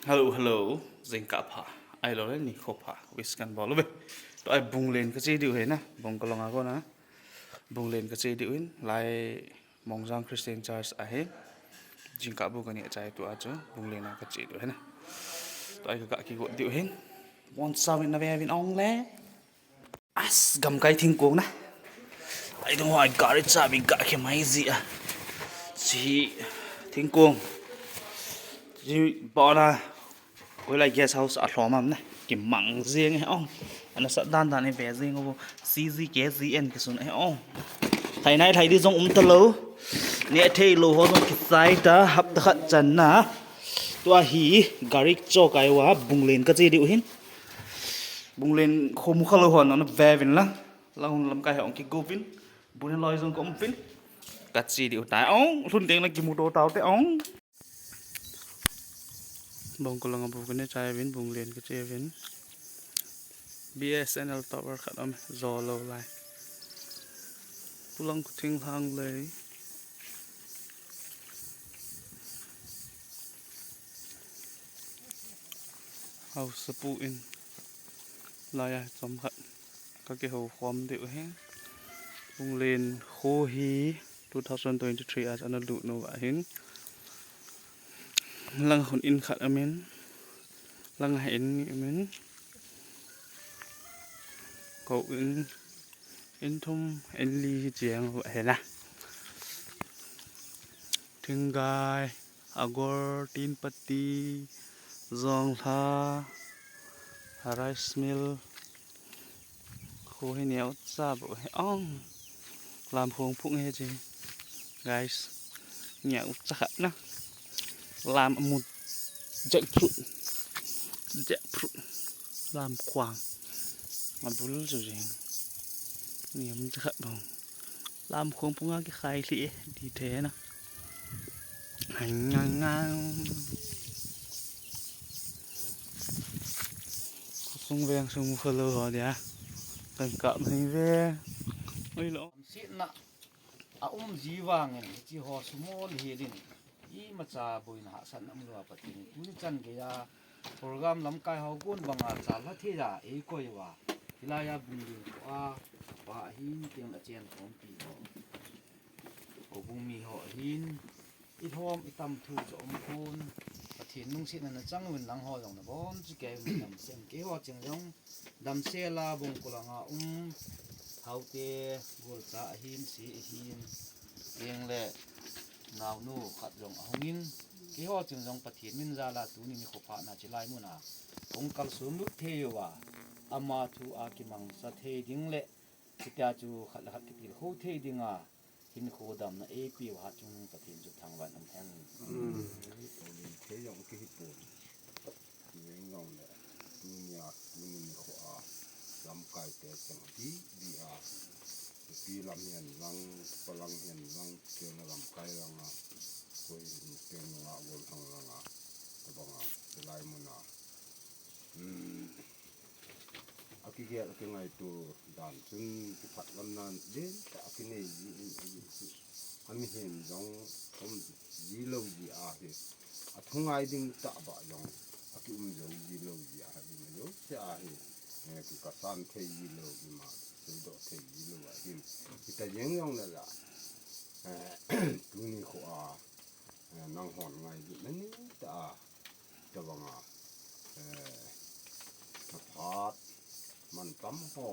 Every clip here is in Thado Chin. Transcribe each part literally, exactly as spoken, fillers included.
Hello, hello. Jingkah pha. Ahilou le nikho pha. Wish kan bol uve. Tua hi Bunglen kache diu ahi na. Bungkalong a kona. Bunglen kache diu ahin. Lai Mongjang Christian Church ahi. Jingkah bu kani achai tua chu. Bunglen a kache diu ahi na. Tua hi kaga kigot diu ahin. Won't saw it na ve vin ong le. As, gamkai thingkong na. Ai dong hoi gari chabi ga khe mai ji a. Si thingkong. Si bona. Hoilai guest house a lhom am na. Kimang jing e ong. Ana sat dan dan e ve jing o. C G K G N kisun e ong. Thai nai thai di jong um talou. Ne thei lou ho jong kisai ta hapta khat chan na. Tua hi gari cho kai uva Bunglen kache diu ahin. Bunglen khomu khalou hon ana ve vin lang. Lang hun lamkai hong kigo vin. Bunglen loi jong ka um vin. Kache diu tai ong. Lhun teng lang kimu to tau te ong. Bungkalong a bu kani chai vin, Bunglen kache vin. B S N L tower khat um, jo lou lai. Pulang khuthing hang lei. Haosapu in. Laiya chomkhat kakihou khom diu ahi. Bunglen kho hi two thousand twenty-three a ana lut nu ahin. Lang hun in khat amin. Lang in ni amin. Ko in, in thum, in li hi chiang u ahi na. Thinggai, agor, tinpati, jonglha, rice mill. Kho hi neocha bou hi ong. Lam khong phung hi chi. Guys. Neocha khat na. Lam amut. Jackfruit. Jackfruit. Lam khong. Abul chu jing. Neocha khat bou. Lam khong phung a kikhai lhi e. Di the na. Ngang ngang. Khosung veng sung mu khalou ho dia. Kan kap mai ve. Oi lo. Sitna a um ji vangin hiche ho sumol hilin imacha boina hahsatna umlou a Pathen in tuni chan geiya program lamkai ho gon banga chalha theiya eikoi uva. Hilaiya Bunglen kho a apa ahin tin achen khompi ho. Houbung mi ho ahin, ilhom itam thu chu um khun, Pathen lungsetna nachang uvin lang ho jong nabon chu kei uvin damsel in, keiho cheng jong damsel a Bungkalong a um, Haote, Golcha ahin, si ahin, tengle naonu khat jong ahungin, keiho cheng jong Pathen min jal a tuni nikho phat na chilai mun a hung kalsong lut thei uva, ama thu a kimangcha thei ding le, hitia chu khat le khat kitilkhou thei dinga, hinkho damna eipeu hat chun Pathen chu thangvah in um hen. Thei jong kihi pon. Ti jeng jongle, tunia, tuni nikho a, lamkaite cheng di, di a, nupi lam hihen lang, pa lang hihen lang, keng lamkai langa, koi in keng langa, gol thang langa, tabanga, hilai muna. Akigel, akingaito dan chun kiphatlamna ding tah akinei ji in aji chu. Amihem jong um ji lou ji ahi. Athungai ding tah bah jong akium jou ji lou ji ahi. Ima jouse ahi. Eh, kikasan thei ji lou, ima seidoh thei ji lou ahin. Hita jeng jongle la. Eh, tuni kho a, eh, nanghon ngailutna nei tah a. Tabanga, eh, thaphat, mantam ho,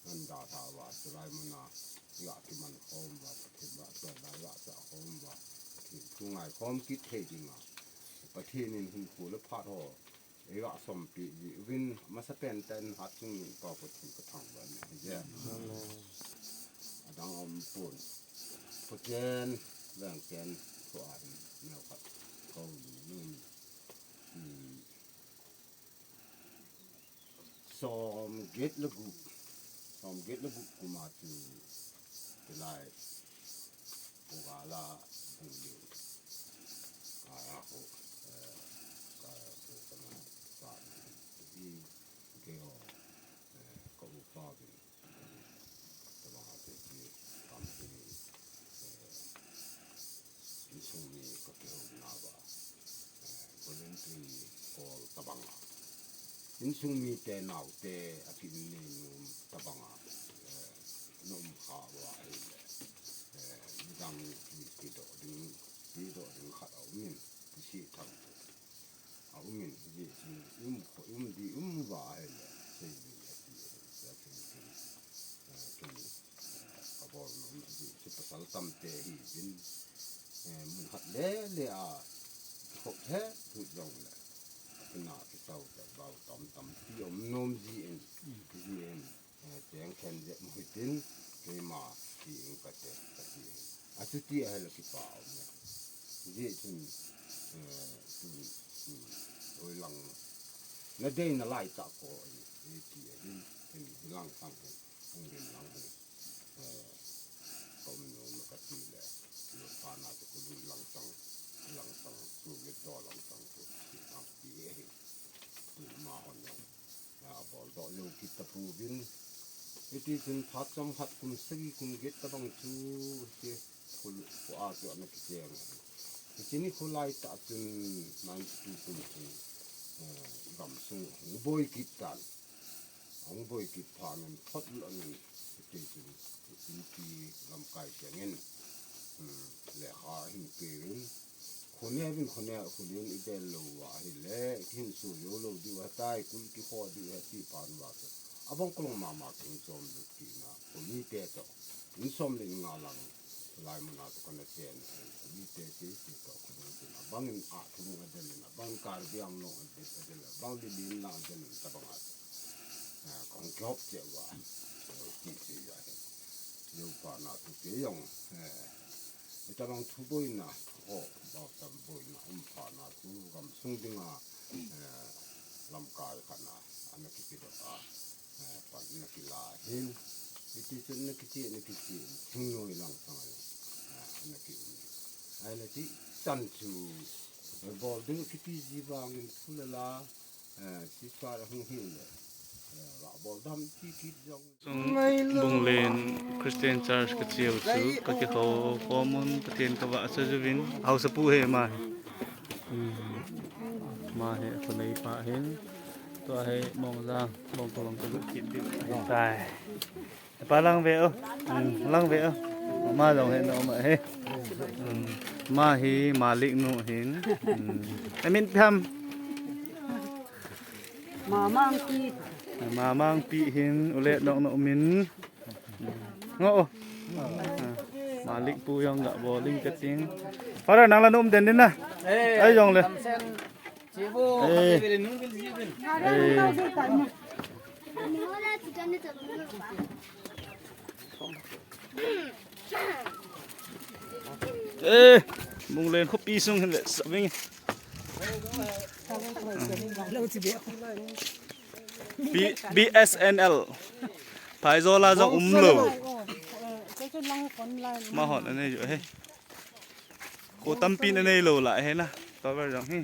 nandalha uva, chulai muna, iga kiman khom uva, Pathen vahchoi la iga cha khom uva, Pathen thu ngai khom kit thei dinga, Pathen in hinkho le phat ho, iga sompi ji uvin, amasapen tah in hatchungnung pa Pathen kathangvah in ahi je. Amen. Adang aumpon. Pathen, vengchen, thua in, neokhat, kou in, nun. Hmm. Som get le gup. Som get le gup kuma chu. Kilai. Pugala. Puli. Kaya ho. Eh, kaya ho kana. Sa. I. Keo. Eh, ka upa bin. Tabang a te ki. Kam hini. Eh, insung mi ka kihou na ba. Eh, voluntary Kol tabang a, insung mite naote a kinei nom tabang a, eh, na um kha uva ahile, eh, midang ki, kidoh ding, kidoh ding khat a um in, kisih thang a um in, hijeh chun um, um di um uva ahile, sei ding ati, ati, ati, eh, kin, eh, kabol nom hijeh chun pasal tamte hi in, eh, mun khat le le a, kikhop he, hut jong le, kina kisau te bau tam tampi um nom ji in, ji in, eh, teng khen jep mu hitin, keima ti in kate, kati in. Achuti ahile kipa um e. Hijeh chun, eh, tun, hmm, oi lang. Na dei na lai tah ko, eh, ti ahin, in, hilang sang hin, hung lim lang hin. Eh, ka um nom kati le, lo pa na te ko lui lang sang, lang sang, tu ge do lang sang, tu ti tang ti ahin. Tu ma hon jong. A, bol doh jou kit tapouvin. Hiti chun phat chomkhat kum sagi kum get tabang chu hiti khul khu a chu ana kicheng. Hiche nikho lai tah chun ninety two kum chun, eh, gamsung hung boi kit tan. Hung boi kit phat in phot lou in hiti chun inpi lamkai chengin, hmm, lekha hin peuvin. Khoneo vin khoneo, khoneo in i bel lou uva ahile, kihin so jou lou diu ahitai, kul kikho diu ahi ti phat uva chu. Abang kalung mama kin chom lut kit na, khomite toh. In som le in nga lang, lai mun a chu kana chen, khomite sese toh, khoneo vin abang in a, khoneo adel in, abang Karbi Anglong adel, adel, abang Lilin lang adel in tabang a. Ah, kong kihop cheh uva. Ti chu ahi. Jou phat na chu kei jong, eh, Hitabang thu boina, ho, bautam boina, um phat na chu gamsung dinga, eh, lamkai khat na, ana kipedoh a, eh, pan ana kila hin, hiti chun ana kiche, ana kiche, thingnoi lang sang a, eh, ana ki um. Ahile ti chan chu, eh, bol ding kiti ji vangin thu le la, eh, sisar hung hin le, eh, va bol dam ti kit jong. Bunglen Christian Church ka cheu chu, ka kihou khom un, Pathen ka vahchoi uvin, haosapu hi ama hi. Hmm. Ama hi, khonei pa hin. Tua hi, Mongjang, bong ka bong ka lut kit diu ahitai. Pa lang ve o. Hmm, lang ve o. Ama jong hi, na ama hi. Hmm. Ama hi, Malik nu hin. Hmm. Amin pham. Mamangpi. Mamangpi hin, u Letnok na um in. Ngo o. Ah, Malik pu jong ga bol in ka ching. Father, nang la na um den din na. Eh, ai jong le. Kamsen. Chibu, eh. Kati vele nung vil jibin. Eh. Eh, Bunglen khopi sung hin le, sabing. B-, B S N L. Phaijola jong umlou. Mahon anei jo he. Kho tampi anei lou la he na. Tower jong hi.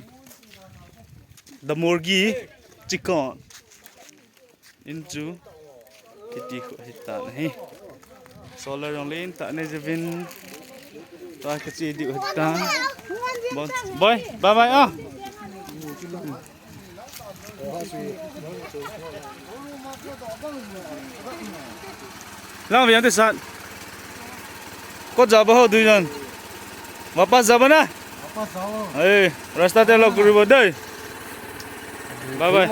The Morgi Chicken. In chu kiti khu hitan ahi. Solar jong len tah nei jeh uvin. Tua ka che diu hitan. Bon, bye bye a. Lang ve yang te sat. Kot jao ba ho dui jan. Wapas jao ba na. Wapas jao. Ei, rasta te log kuri bo dei. Bye bye.